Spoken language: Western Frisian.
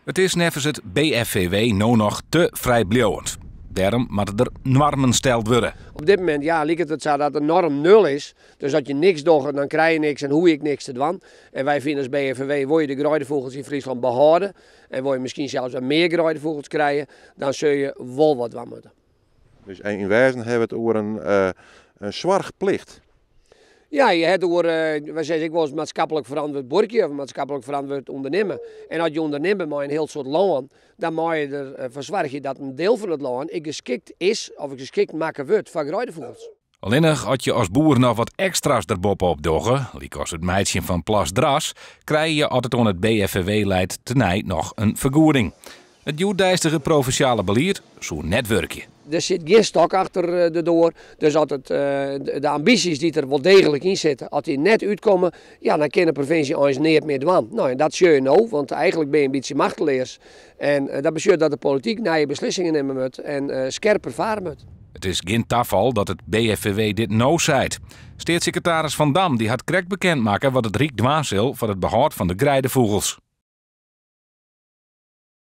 It is neffens it BFVW no noch te frijbliuwend. Dêrom moatte der noarmen steld wurde. Op dit momint, ja, liket it sa dat de norm nul is. Dus as je niks dogge, dan krije je niks en hoege je ek niks te dwaan. En wy fine as BFVW, wolle je de greidefûgels yn Fryslân behâlde en wolle je miskien sels wer mear greidefûgels krije, dan soene je wol wat dwaan moatte. Dus yn wêzen hawwe we it oer in soarchplicht. Ja, je ha it oer, wy sizze ek wolris maatskiplik ferantwurd buorkje of maatskiplik ferantwurd ûndernimme. En as je ûndernimme mei in hiel soad lân, dan meie je der foar soargje dat in diel fan it lân ek geskikt is of geskikt makke wurdt foar greidefûgels. Allinnich as je as boer noch wat ekstra's der boppe-op dogge, lykas it meitsjen fan plasdras, krije je as it oan it BFVW leit tenei noch in fergoeding. It hjoeddeistige provinsjale belied soe net wurkje. Der sit gjin stok achter de doar, dus as it de ambysjes dy't der wol deeglik yn sitte, as dy net útkomme, ja, dan kin de provinsje eins neat mear dwaan. No, en dat sjoch je no, want eigentlik binne je in bytsje machteleas. En dat betsjut dat de polityk nije beslissingen nimme moat en skerper farre moat. It is gjin tafal dat it BFVW dit no seit. Steatssekretaris Van Dam dy hat krekt bekend makke wat it Ryk dwaan sil foar it behâld fan de greidefûgels.